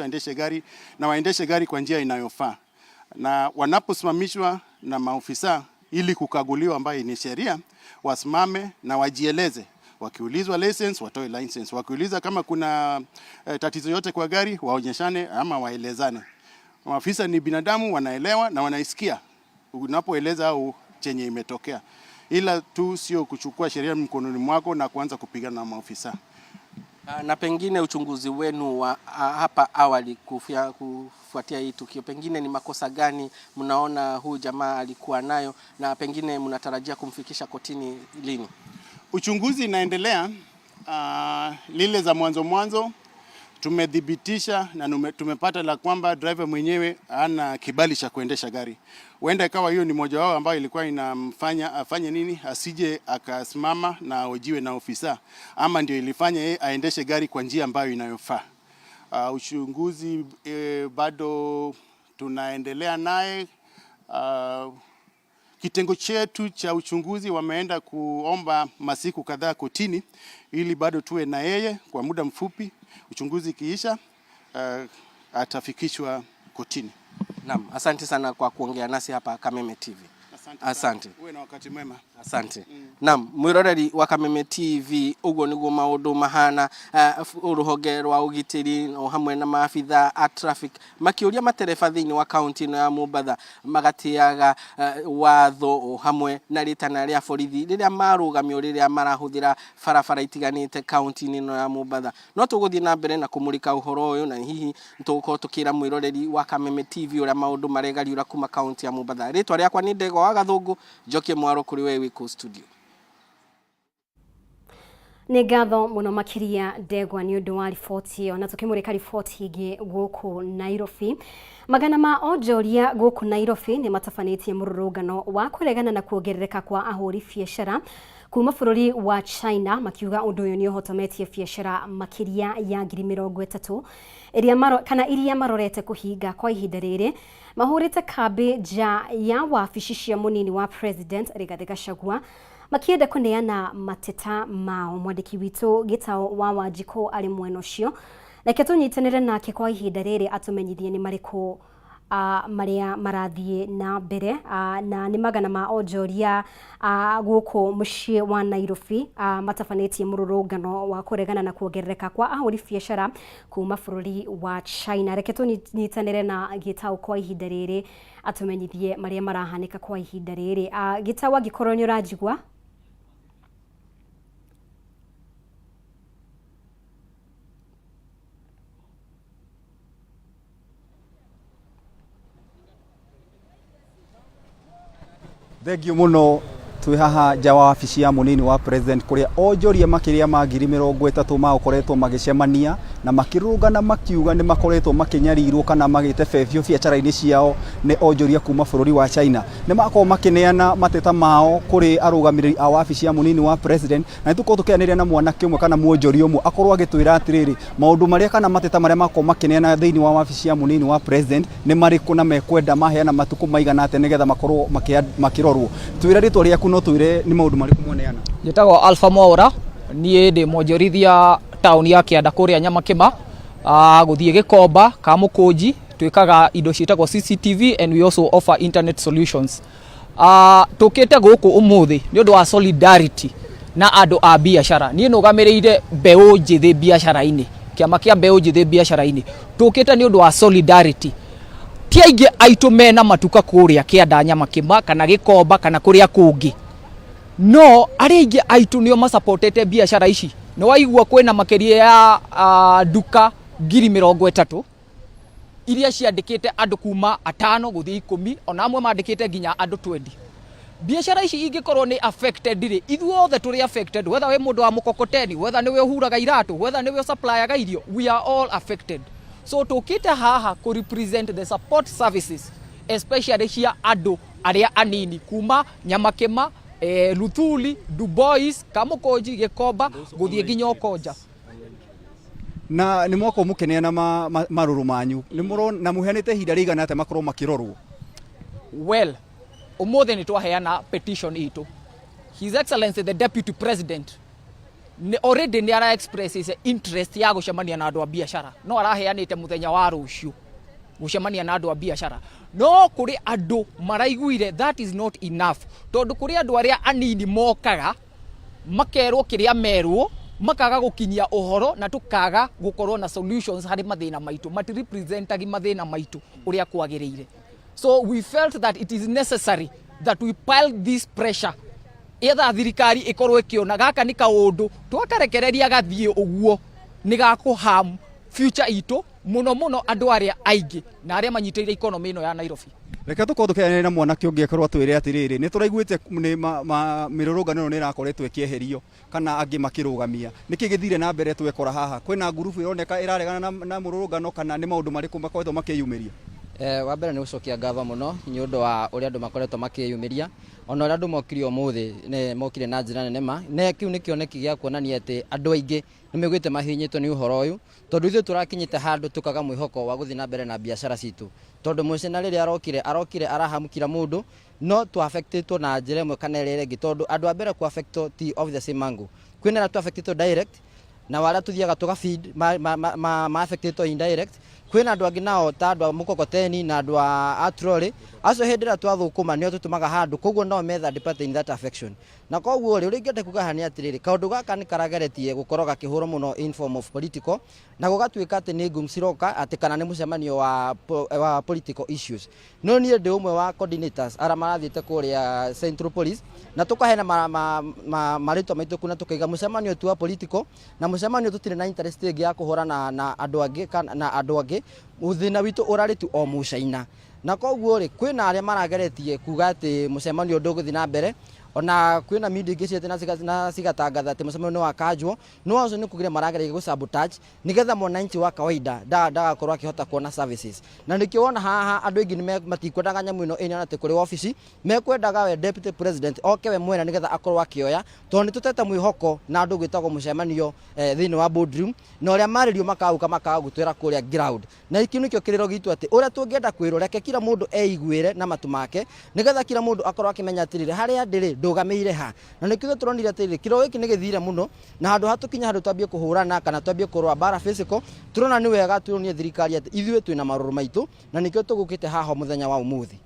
Aendeshe gari na waendeshe gari kwa njia inayofaa, na wanaposimamishwa na maofisa ili kukaguliwa, ambayo ni sheria, wasimame na wajieleze. Wakiulizwa license, watoe license. Wakiuliza kama kuna tatizo yote kwa gari, waonyeshane ama waelezane. Maafisa ni binadamu, wanaelewa na wanaisikia unapoeleza au chenye imetokea, ila tu sio kuchukua sheria mkononi mwako na kuanza kupigana na maofisa. Na pengine uchunguzi wenu wa hapa awali kufuatia hii tukio, pengine ni makosa gani mnaona huyu jamaa alikuwa nayo na pengine mnatarajia kumfikisha kotini lini? Uchunguzi inaendelea. Lile za mwanzo mwanzo tumethibitisha na tumepata la kwamba driver mwenyewe hana kibali cha kuendesha gari. Huenda ikawa hiyo ni moja wao ambayo ilikuwa inamfanya afanye nini, asije akasimama na ojiwe na ofisa, ama ndio ilifanya yeye aendeshe gari kwa njia ambayo inayofaa. Uchunguzi bado tunaendelea naye. Kitengo chetu cha uchunguzi wameenda kuomba masiku kadhaa kotini ili bado tuwe na yeye kwa muda mfupi. Uchunguzi ikiisha, atafikishwa kotini. Naam, asante sana kwa kuongea nasi hapa Kameme TV. Asante. Asante. Uwe na wakati mwema. Asante. Naam, mwiroreri wa Kameme TV, uguo niguo maundu mahana. Uruhonge rwa ugitiri o hamwe na maabitha a traffic makiuria matereba thiini wa kaunti ino ya Mombatha magatiaga watho o hamwe na ritana ria borithi riria marugamio riria marahuthira barabara itiganite kaunti-inĩ ĩno ya Mombatha. No tũgũthiĩ na mbere na kũmũrĩka ũhoro ũyũ, na hihi tũgũkorwo tũkĩra mwĩroreri wa Kameme TV ũrĩa maũndũ maregariũra kuma kaunti ya Mombatha. Rĩtwa rĩakwa nĩ Ndegwa wa Gathũngũ. Njokie mwaro kũrĩ we wĩ kũu studio. Nĩ ngatho mũno makĩria, Ndegwa, nĩ ũndũ wa riboti ĩyo. Na tũkĩmũrĩka riboti ĩngĩ gũkũ Nairobi, magana ma onjoria gũkũ Nairobi nĩ matabanĩtie mũrũrũngano wa kũregana na kuongerereka kwa ahũri biacara kuma bũrũri wa China, makiuga ũndũ ũyũ nĩ ũhotometie biacara makĩria ya 30,000 ĩrĩa maro, kana iria marorete kũhinga. Kwa ihinda rĩrĩ mahũrĩte kambĩ nja ya wabici cia mũnini wa president Rigathĩ Gachagua, makienda kũneana mateta mao. Mwandĩki witũ Gĩtao wa Wanjikũ arĩ mwena ũcio, reke tũnyitanĩre nake kwa ihinda rĩrĩ atũmenyithie nĩ marĩkũ marĩa marathiĩ na mbere, na nĩ magana ma onjoria gũkũ mũciĩ wa Nairobi matabanĩtie mũrũrũngano wa kũregana na kuongerereka kwa ahũri biacara kuma bũrũri wa China. Reke tũnyitanĩre na Gĩtau kwa ihinda rĩrĩ atũmenyithie marĩa marahanĩka kwa ihinda rĩrĩ. Gĩtau, angĩkorwo nĩ ũranjigua. Thengiũ mũno. Twĩ haha nja wa wabici ya mũnini wa president, kũrĩa onjoria makĩria ma 30,000 makoretwo magĩcemania na makĩrũrũngana, makiuga nĩ makoretwo makĩnyarirwo kana magĩtebebio biacara-inĩ ciao nĩ onjoria kuma bũrũri wa China. Nĩ makorwo makĩneana mateta mao kũrĩ arũgamĩrĩri a wabici ya mũnini wa president, na nĩ tũkorwo tũkĩaranĩria na mwanake ũmwe kana mwonjoria ũmwe akorwo agĩtwĩra atĩrĩrĩ, maũndũ marĩa kana mateta marĩa makorwo makĩneana thĩinĩ wa wabici ya mũnini wa president nĩ marĩkũ, na mekwenda maheana matukũ maigana atĩa nĩgetha makorwo makĩrorwo. Twĩre rĩtwa rĩaku, no twĩre nĩ maũndũ marĩkũ mwaneana. Njĩtagwo Alpha Mwaura, niĩ ndĩ mwonjorithia taũni ya Kĩanda kũrĩa Nyamakĩma, gũthiĩ Gĩkomba, Kamũkũnji. Twĩkaga indo ciĩtagwo CCTV and we also offer internet solutions. Tũkĩte gũkũ ũmũthĩ nĩ ũndũ wa solidarity na andũ a biacara. Niĩ nũgamĩrĩire mbeũ njĩthĩ biacara-inĩ, kĩama kĩa mbeũ njĩthĩ biacara-inĩ. Tũkĩte nĩ ũndũ wa solidarity. Ti aingĩ aitũ mena matuka kũrĩa Kĩanda, Nyamakĩma kana Gĩkomba kana kũrĩa kũngĩ, no arĩa aingĩ aitũ nĩo masapotete biacara ici. Nĩ waigua kwĩna makĩria ya nduka 30,000 iria ciandĩkĩte andũ kuma 5 gũthiĩ 10, ona amwe mandĩkĩte nginya andũ 20. Biacara ici ingĩkorwo nĩ affected rĩ, ithuothe tũrĩ affected, whether wĩ mũndũ wa mũkokoteni, whether nĩwe ũhuraga iratũ, whether nĩwe ũsupplyaga irio, we are all affected. So tũkĩte haha kũ represent the support services, especially cia andũ arĩa anini kuma Nyamakĩma, Luthuli, Dubois, Kamũkũnji, Gĩkomba gũthiĩ nginya Ũkonja. Na nĩ mwakorwo mũkĩneana marũrũ manyu, nĩ mũrona na mũheanĩte ihinda rĩigana atĩa makorwo makĩrorwo? Well, ũmũthĩ nĩ twaheana petition itũ. His Excellency the Deputy President Nĩ already nĩ ara express interest ya gũcemania na andũ a biacara, no araheanĩte mũthenya wa rũciũ gũcemania na andũ a biacara. No kũrĩ andũ maraiguire that is not enough, tondũ kũrĩ andũ arĩa anini mokaga makerwo kĩrĩa merwo, makaga gũkinyia ũhoro na tũkaga gũkorwo na solutions harĩ mathĩna maitũ, mati representagi mathĩna maitũ ũrĩa kwagĩrĩire. So we felt that it is necessary that we pile this pressure etha thirikari ĩkorwo ĩkĩona gaka nĩ kaũndũ twakarekereria gathiĩ ũguo nĩ gakũham future itũ mũno mũno andũ arĩa aingĩ na arĩa manyitĩrĩire economy ĩno ya Nairobi. Reke tũkorwo tũkĩaranĩria na mwanake ũngĩ akorwo atwĩre atĩrĩrĩ, nĩ tũraiguĩte nĩ mĩrũrũngano ĩno nĩ ĩrakoretwo ĩkĩeherio kana angĩ makĩrũgamia. Nĩkĩ gĩthire na mbere twekora haha? Kwĩna ngurubu ĩroneka ĩraregana na mũrũrũngano kana nĩ maũndũ marĩkũ makoretwo makĩyumĩria? Wa mbere nĩ gũcokia ngatho mũno nĩ ũndũ wa ũrĩa andũ makoretwo makĩyumĩria, ona ũrĩa andũ mokire ũmũthĩ nĩ mokire na njĩra nene ma, na kĩu nĩ kĩoneki gĩa kuonania atĩ andũ aingĩ nĩ maiguĩte mahihinyĩtwo nĩ ũhoro ũyũ, tondũ ithuĩ tũrakinyĩte handũ tũkaga mwĩhoko wa gũthiĩ na mbere na biacara citũ, tondũ mũcina rĩrĩa arokire arokire arahamũkira mũndũ, no tũ affectĩtwo na njĩra ĩmwe kana ĩrĩa ĩngĩ, tondũ andũ a mbere kũ affectwo ti of the same angle. Kwĩna arĩa tũ affectĩtwo direct na arĩa tũthiaga tũga feed ma, ma, ma, ma, ma affectĩtwo indirect. Kwĩna andũ angĩ nao ta andũ a mũkokoteni na andũ a trolley, acio hĩndĩ ĩrĩa twathũkũma nĩo tũtũmaga handũ, koguo nao me third party in that affection. Na koguo rĩ, ũrĩa ingĩenda kuga haha nĩ atĩrĩrĩ, kaũndũ gaka nĩ karageretie gũkorwo gakĩhũrwo mũno in form of political, na gũgatuĩka atĩ nĩ ngũm ciroka atĩ kana nĩ mũcemanio wa political issues. No niĩ ndĩ ũmwe wa coordinators arĩa marathiĩte kũrĩa Central Police, na tũkaheana marĩtwa maitũ kuna, tũkaiga mũcemanio ti wa political, na mũcemanio tũtirĩ na interest ĩngĩ ya kũhũrana na andũ angĩ kana na andũ angĩ, thĩna witũ ũrarĩ tu o mũcaina. Na koguo rĩ, kwĩna arĩa marageretie kuga atĩ mũcemanio ndũgũthiĩ na mbere, ona kwĩna media ingĩ ciĩte na cigatangatha atĩ mũcemanio nĩ wakanjwo, no acio nĩ kũgeria marageragia gũ sabotage nĩgetha mwananchi wa kawaida ndagakorwo akĩhota kuona services. Na nĩkĩo wona haha andũ aingĩ matikwendaga nyamũ ĩno ĩneana atĩ kũrĩ wabici, mekwendaga we deputy president oke we mwene nĩgetha akorwo akĩoya, tondũ nĩ tũtete mwĩhoko na andũ gwĩtagwo mũcemanio thĩinĩ wa boardroom, na ũrĩa marĩrio makauka makaga gũtwĩra kũrĩa ground. Na kĩu nĩkĩo kĩrĩro gitũ atĩ ũrĩa tũngĩenda kwĩrwo, reke kila mũndũ eiguĩre na matũ make, nĩgetha kila mũndũ akorwo akĩmenya atĩrĩrĩ, harĩa ndĩrĩ ndũgamĩire ha. Na nĩkĩo tũronire atĩrĩrĩ, kĩrĩro gĩkĩ nĩ gĩthire mũno, na handũ ha tũkinya handũ twambie kũhũrana kana twambie kũrũa mbara physical, tũrona nĩ wega tuonie thirikari atĩ ithuĩ twĩna marũrũ maitũ, na nĩkĩo tũgũkĩte haha mũthenya wa ũmũthĩ.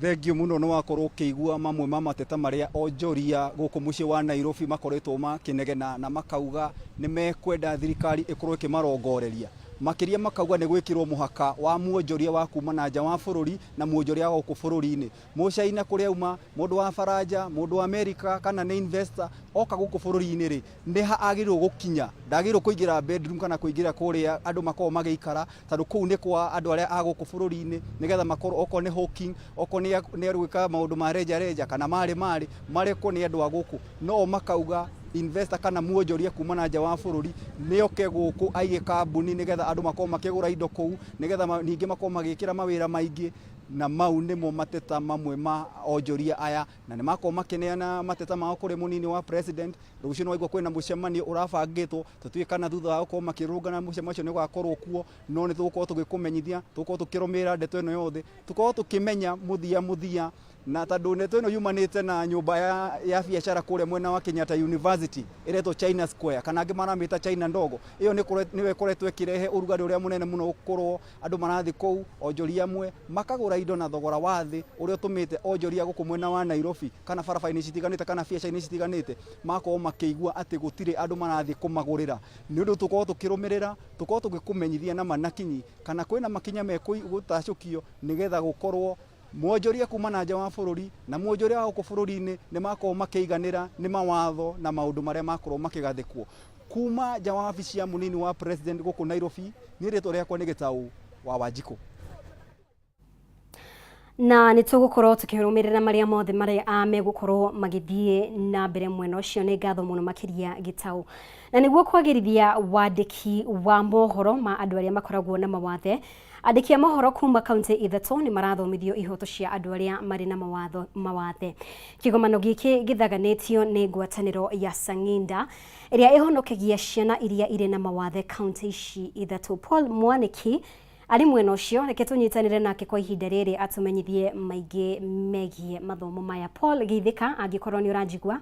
Thengio mũno nĩ wakorwo ũkĩigua mamwe ma mateta marĩa onjoria gũkũ mũciĩ wa Nairobi makoretwo makĩnegena na makauga nĩ mekwenda thirikari ĩkorwo ĩkĩmarongoreria. Makĩria makauga nĩ gwĩkĩrwo mũhaka wa muonjoria wa kuma na nja wa bũrũri na muonjoria wa gũkũ bũrũri-inĩ. Mũcaina kũrĩa auma, mũndũ wa Faranja, mũndũ wa Amerika kana nĩ investor oka gũkũ bũrũri-inĩ rĩ, nĩ ha agĩrĩirwo gũkinya, ndagĩrĩirwo kũingĩra bedroom kana kũingĩra kũrĩa andũ makoragwo magĩikara, tondũ kũu nĩ kwa andũ arĩa a gũkũ bũrũri-inĩ, nĩgetha makorwo okorwo nĩ hawking, okorwo nĩ gwĩka maũndũ ma reja reja kana marĩ marĩ, marekwo nĩ andũ a gũkũ. No makauga investor kana muonjoria kuma na nja wa bũrũri nĩ oke gũkũ aige kambuni nĩgetha andũ makorwo makĩgũra indo kũu, nĩgetha ningĩ makorwo magĩkĩra mawĩra maingĩ. Na mau nĩmo mateta mamwe ma onjoria aya, na nĩ makorwo makĩneana mateta mao kũrĩ mũnini wa president. Rũciũ nĩ waigua kwĩna mũcemanio ũrabangĩtwo, tũtiũĩ kana thutha wa gũkorwo makĩrũngana mũcemanio ũcio nĩ ũgakorwo kuo, no nĩ tũgũkorwo tũgĩkũmenyithia, tũgũkorwo tũkĩrũmĩrĩra ndeto ĩno yothe, tũkorwo tũkĩmenya mũthia mũthia. Na tondũ ndeto ĩno yumanĩte na nyũmba ya biacara kũrĩa mwena wa Kenyatta University ĩretwo China Square, kana angĩ maramĩta China Ndogo, ĩyo nĩyo ĩkoretwo ĩkĩrehe ũrugarĩ ũrĩa mũnene mũno gũkorwo andũ marathiĩ kũu, onjoria amwe makagũra indo na thogora wa thĩ ũrĩa ũtũmĩte onjoria gũkũ mwena wa Nairobi kana barabara-inĩ citiganĩte kana biacara-inĩ citiganĩte makorwo makĩigua atĩ gũtirĩ andũ marathiĩ kũmagũrĩra. Nĩ ũndũ tũkorwo tũkĩrũmĩrĩra, tũkorwo tũgĩkũmenyithia na manakinyi kana kwĩna makinya megũtacũkio nĩgetha gũkorwo mwonjoria kuma na nja wa bũrũri na mwonjoria wa gũkũ bũrũri-inĩ nĩ makorwo makĩiganĩra nĩ mawatho na maũndũ marĩa makorwo makĩgathĩkwo. Kuma nja wa wabici ya mũnini wa president gũkũ Nairobi, niĩ rĩtwa rĩakwa nĩ Gĩtaũ wa Wanjikũ. Na nĩ tũgũkorwo tũkĩrũmĩrĩra marĩa mothe marĩa megũkorwo magĩthiĩ na mbere mwena ũcio. Nĩ ngatho mũno makĩria Gĩtaũ. Na nĩguo kwagĩrithia wandĩki wa mohoro ma andũ arĩa makoragwo na mawathe, andĩki a mohoro kuma kaunti ithatũ nĩ marathomithio ihoto cia andũ arĩa marĩ na mawathe. Kĩgomano gĩkĩ gĩthaganĩtio nĩ ngwatanĩro ya Sang'inda ĩrĩa ĩhonokagia ciana iria irĩ na mawathe kaunti ici ithatũ. Paul Mwaniki arĩ mwena ũcio, reke tũnyitanĩre nake kwa ihinda rĩrĩ atũmenyithie maingĩ megiĩ mathomo maya. Paul, geithĩka angĩkorwo nĩ ũranjigua.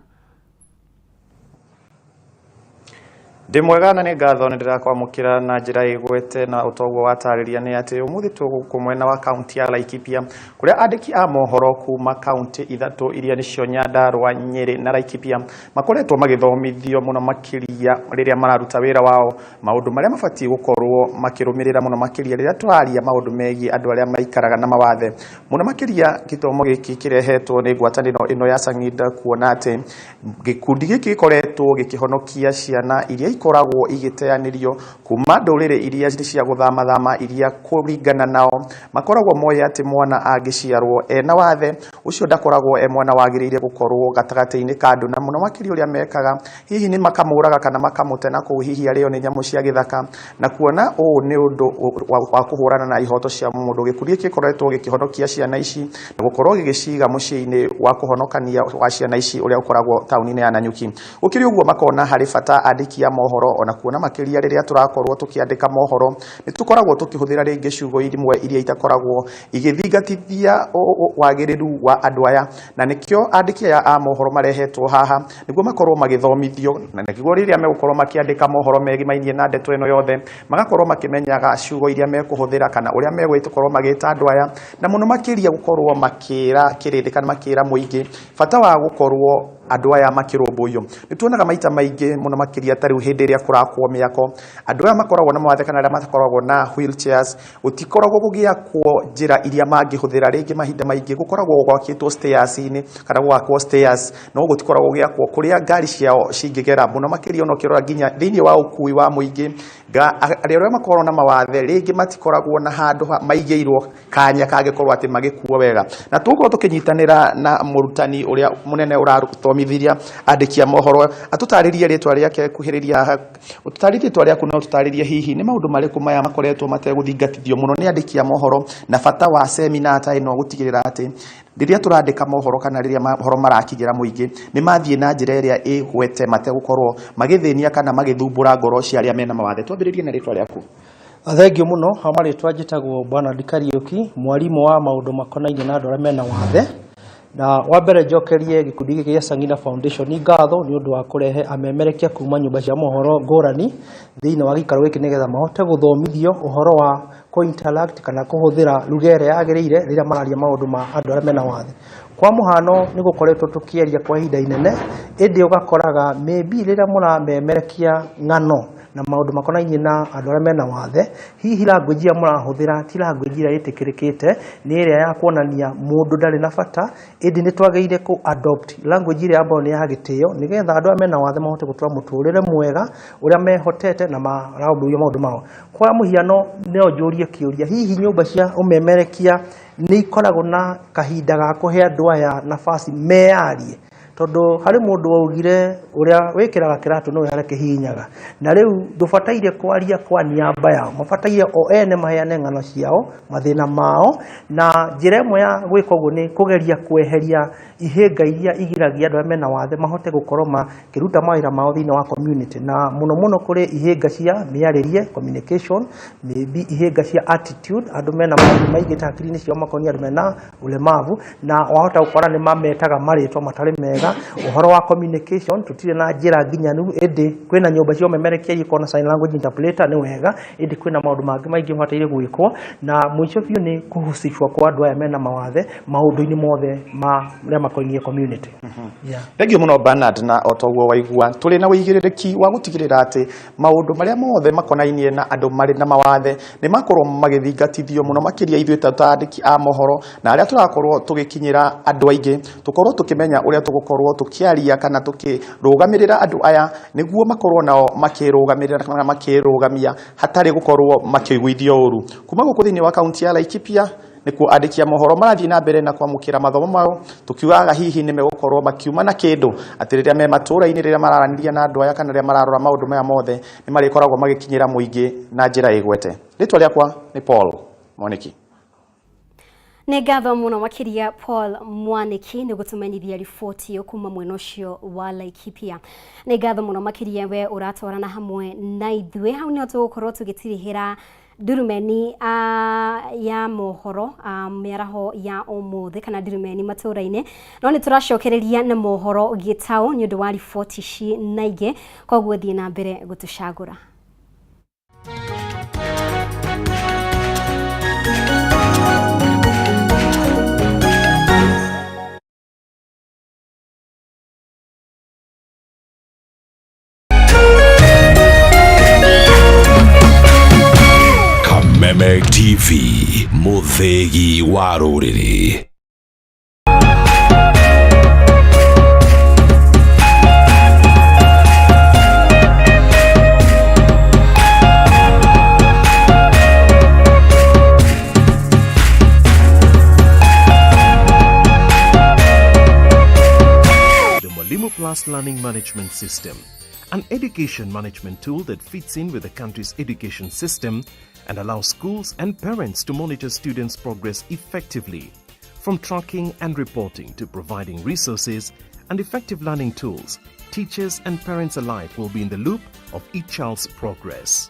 Ndĩ mwega na nĩ ngatho nĩ ndĩrakwamũkĩra na njĩra ĩgwete na ũtoguo watarĩria nĩ atĩ ũmũthĩ twĩ gũkũ mwena wa kaunti ya Laikipia kũrĩa andĩki a mohoro kuma kaunti ithatũ iria nĩcio Nyandarua, Nyĩrĩ na Laikipia makoretwo magĩthomithio mũno makĩria rĩrĩa mararuta wĩra wao maũndũ marĩa mabatiĩ gũkorwo makĩrũmĩrĩra mũno makĩria rĩrĩa tũraria maũndũ megiĩ andũ arĩa maikaraga na mawathe mũno makĩria. Gĩthomo gĩkĩ kĩrehetwo nĩ ngwatanĩro ĩno ya Sangida kuona atĩ gĩkundi gĩkĩ gĩkoretwo gĩkĩhonokia ciana iria ikoragwo igĩteanĩrio kuma ndũrĩrĩ iria nĩ cia gũthamathama iria kũringana nao makoragwo moĩ atĩ mwana angĩciarwo ena wathe ũcio ndakoragwo e mwana wagĩrĩire gũkorwo gatagatĩ-inĩ ka andũ, na mũno makĩria ũrĩa mekaga hihi nĩ makamũraga kana makamũte na kũu hihi arĩo nĩ nyamũ cia gĩthaka. Na kuona ũũ nĩ ũndũ wa kũhũrana na ihoto cia mũndũ, gĩkundi gĩkĩ gĩkoretwo gĩkĩhonokia ciana ici na gũkorwo gĩgĩciga mũciĩ-inĩ wa kũhonokania wa ciana ici ũrĩa ũkoragwo taũni-inĩ ya Nanyuki. Gũkĩrĩ ũguo makona harĩ bata andĩki a mohoro ona kuona makĩria rĩrĩa tũrakorwo tũkĩandĩka mohoro nĩ tũkoragwo tũkĩhũthĩra rĩngĩ ciugo imwe iria itakoragwo igĩthingatithia wagĩrĩru wa andũ aya, na nĩkĩo andĩki aya a mohoro marehetwo haha nĩguo makorwo magĩthomithio, na nĩguo rĩrĩa megũkorwo makĩandĩka mohoro megimainie na ndeto ĩno yothe magakorwo makĩmenyaga ciugo iria mekũhũthĩra kana ũrĩa megũkorwo magĩta andũ aya, na mũno makĩria gũkorwo makĩra kĩrĩndĩ kana makĩra mũingĩ bata wa gũkorwo andũ aya makĩrũmbũiyo. Nĩ tuonaga maita maingĩ mũno makĩria ta rĩu hĩndĩ ĩrĩa kũrakwo mĩako, andũ aya makoragwo na mawathe kana arĩa makoragwo na wheelchairs gũtikoragwo gũgĩakwo njĩra iria mangĩhũthĩra. Rĩngĩ mahinda maingĩ gũkoragwo gwakĩtwo stairs-inĩ kana gũgakwo stairs, no gũtikoragwo gũgĩakwo kũrĩa ngari ciao cingĩgera. Mũno makĩria ona ũkĩrora nginya thĩinĩ wa ũkui wa mũingĩ, arĩa arĩa makoragwo na mawathe rĩngĩ matikoragwo na handũ maigĩirwo kanya kangĩkorwo atĩ magĩkuo wega. Na tũgũkorwo tũkĩnyitanĩra na mũrutani ũrĩa mũnene ũrathomithiria andĩki a mohoro atũtarĩrie rĩtwa rĩake. Kuhĩrĩria haha ũtũtarĩrie rĩtwa rĩaku na ũtũtarĩrie hihi nĩ maũndũ marĩkũ maya makoretwo mategũthingatithio mũno nĩ andĩki a mohoro na bata wa semina ta ĩno gũtigĩrĩra atĩ rĩrĩa tũrandĩka mohoro kana rĩrĩa mohoro marakinyĩra mũingĩ nĩ mathiĩ na njĩra ĩrĩa ĩgwete mategũkorwo magĩthĩnia kana magĩthumbũra ngoro cia arĩa mena mawathe. Twambĩrĩrie na rĩtwa rĩaku. Thengio mũno. Ha marĩtwa njĩtagwo Bernard Kariũki, mwarimũ wa maũndũ makonainie na andũ arĩa mena wathe. Na wa mbere njokerie gĩkundi gĩkĩ gĩa Sangina Foundation ngatho nĩ ũndũ wa kũrehe amemerekia kuma nyũmba cia mohoro ngũrani thĩinĩ wa gĩikaro gĩkĩ nĩgetha mahote gũthomithio ũhoro wa kũ-interact kana kũhũthĩra lugha ĩrĩa yagĩrĩire rĩrĩa mararia maũndũ ma andũ arĩa mena wathe. Kwa mũhano nĩ gũkoretwo tũkĩaria kwa ihinda inene, ĩndĩ ũgakoraga maybe rĩrĩa mũramemerekia ng'ano na maũndũ makonainie na andũ arĩa mena wathe, hihi language ĩrĩa mũrahũthĩra ti language ĩrĩa ĩtĩkĩrĩkĩte, nĩ ĩrĩa ya kuonania mũndũ ndarĩ na bata, ĩndĩ nĩ twagĩrĩire kũ adopt language ĩrĩa ambayo nĩ ya gĩtĩo nĩgetha andũ arĩa mena wathe mahote gũtũra mũtũrĩre mwega ũrĩa mehotete na mararũmbũiya maũndũ mao. Kwa mũhiano no njũrie kĩũria, hihi nyũmba cia ũmemerekia nĩ ikoragwo na kahinda ga kũhe andũ aya nafasi meyarie? Tondũ harĩ mũndũ waugire ũrĩa wĩkĩraga kĩratũ nĩwe harĩa kĩhihinyaga, na rĩu ndũbataire kwaria kwa niaba yao, mabataire o ene maheane ng'ano ciao, mathĩna mao. Na njĩra ĩmwe ya gwĩka ũguo nĩ kũgeria kweheria ihĩnga iria igiragia andũ arĩa mena wathe mahote gũkorwo makĩruta mawĩra mao thĩinĩ wa community, na mũno mũno kũrĩ ihĩnga cia mĩarĩrie, communication, maybe ihĩnga cia attitude, andũ mena maũndũ maigĩte hakiri-inĩ ciao makonia andũ mena ulemavu, na wahota gũkora nĩ mametaga marĩtwa matarĩ mega. Ũhoro wa communication tũtirĩ na njĩra nginyanu, ĩndĩ kwĩna nyũmba cia ũmemerekia iria ikoragwo na sign language interpreter, nĩ wega, ĩndĩ kwĩna maũndũ mangĩ maingĩ mabataire gwĩkwo. Na mũico biũ nĩ kũhusishwa kwa andũ aya mena mawathe maũndũ-inĩ mothe marĩa makoniĩ community. Yeah. Thengio mũno Bernard, na o toguo waigua tũrĩ na ũigĩrĩrĩki wa gũtigĩrĩra atĩ maũndũ marĩa mothe makonainie na andũ marĩ na mawathe nĩ makorwo magĩthingatithio mũno makĩria ithuĩ ta andĩki a mohoro na arĩa tũrakorwo tũgĩkinyĩra andũ aingĩ tũkorwo tũkĩmenya ũrĩa tũgũkorwo tũkĩaria kana tũkĩrũgamĩrĩra andũ aya nĩguo makorwo nao makĩrũgamĩrĩra kana makĩrũgamia hatarĩ gũkorwo makĩiguithio ũru. Kuma gũkũ thĩinĩ wa kaunti ya Laikipia nĩkuo andĩki a mohoro marathiĩ na mbere na kwamũkĩra mathomo mao, tũkiugaga hihi nĩ megũkorwo makiuma na kĩndũ atĩ rĩrĩa me matũũra-inĩ, rĩrĩa mararanĩria na andũ aya kana rĩrĩa mararora maũndũ maya mothe nĩ marĩkoragwo magĩkinyĩra mũingĩ na njĩra ĩgwete. Rĩtwa rĩakwa nĩ Paul Mwaniki. Nĩ ngatho mũno makĩria Paul Mwaniki nĩ gũtũmenyithia riboti ĩyo kuma mwena ũcio wa Laikipia. Nĩ ngatho mũno makĩria we ũratwarana hamwe na ithuĩ. Hau nĩho tũgũkorwo tũgĩtirihĩra Ndurumeni ya mohoro mĩaraho ya ũmũthĩ kana ndurumeni matũra-inĩ, no nĩ tũracokereria na mohoro gĩtaũ nĩ ũndũ wa riboti ici na ingĩ, koguo thiĩ na mbere gũtũcagũra. Kameme TV, mũthĩgi wa rũrĩrĩ. The Mwalimu Plus Learning Management System, an education management tool that fits in with the country's education system and allows schools and parents to monitor students' progress effectively. From tracking and reporting to providing resources and effective learning tools, teachers and parents alike will be in the loop of each child's progress.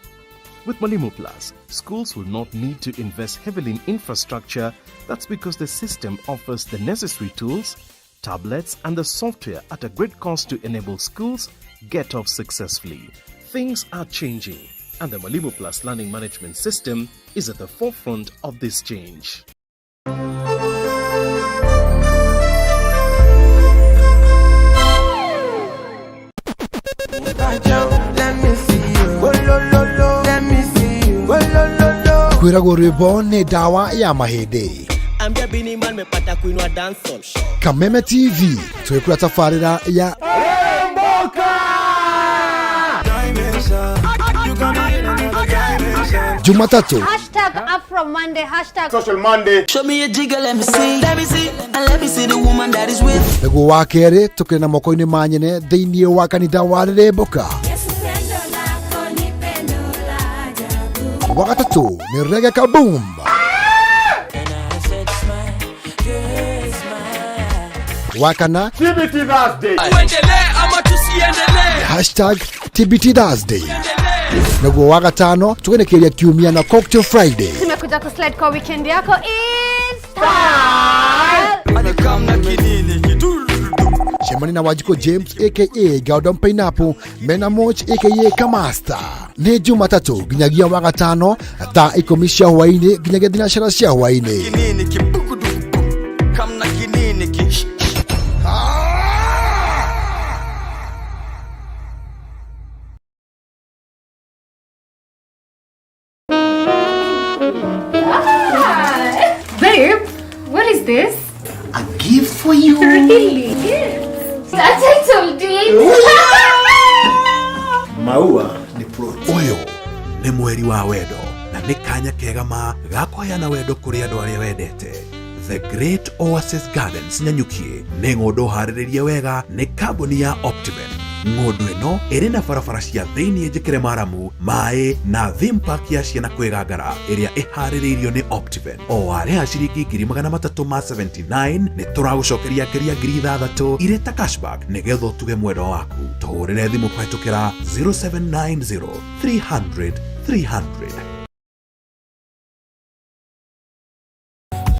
With Mwalimu Plus, schools will not need to invest heavily in infrastructure. That's because the system offers the necessary tools, tablets, and the software at a great cost to enable schools get off successfully. Things are changing, and the Mwalimu Plus Learning Management System is at the forefront of this change. Kwĩragwo rwĩmbo nĩ ndawa ya mahĩndĩ. Ambia Bini Man mepata kuinua dancehall. Kameme TV twĩkũra tabarĩra ya Jumatatu Hashtag Afro Monday, hashtag Social Monday. Show me a jigger, let me see. Let me see, and let me see the woman that is with. Nĩguo wa kerĩ tũkĩrĩ na moko-inĩ ma nyene thĩinĩ wa kanitha wa Rĩrĩmbũka. Wa gatatũ nĩ Reggae Kaboom. Wa kana TBT Thursday. Tuendelee ama tusiendelee? Hashtag TBT Thursday. Nĩguo wa gatano tũgenekeria kiumia na Cocktail Friday. Tumekuja kuslide kwa weekend yako is style. Cemania na Wanjikũ James aka Gordon Pineapple mena Moch aka Kamasta nĩ Jumatatũ nginyagia wa gatano thaa 10 cia hwaĩ-inĩ nginyagia thinacara cia hwaĩ-inĩ. Babe, what is this? A gift for you. Really? Yes. A title deed. Maua ni plot. Ũyũ nĩ mweri wa wendo na nĩ kanya kega ma ga kũheana wendo kũrĩ andũ arĩa wendete. The Great Oasis Gardens Nanyuki nĩ ng'ũndũ harĩrĩrie wega nĩ kambuni ya Optiven. Ng'ũndũ ĩno ĩrĩ na barabara cia thĩinĩ njĩkĩre maramu, maĩ na theme park ya ciana kwĩgangara ĩrĩa ĩharĩrĩirio nĩ Optiven. O warĩha ciringi 379 nĩ tũragũcokeria ngeria 6,000 irĩ ta cashback nĩgetha ũtuge mwendwa waku. Tũhũrĩre thimũ kũhetũkĩra 0790 300 300.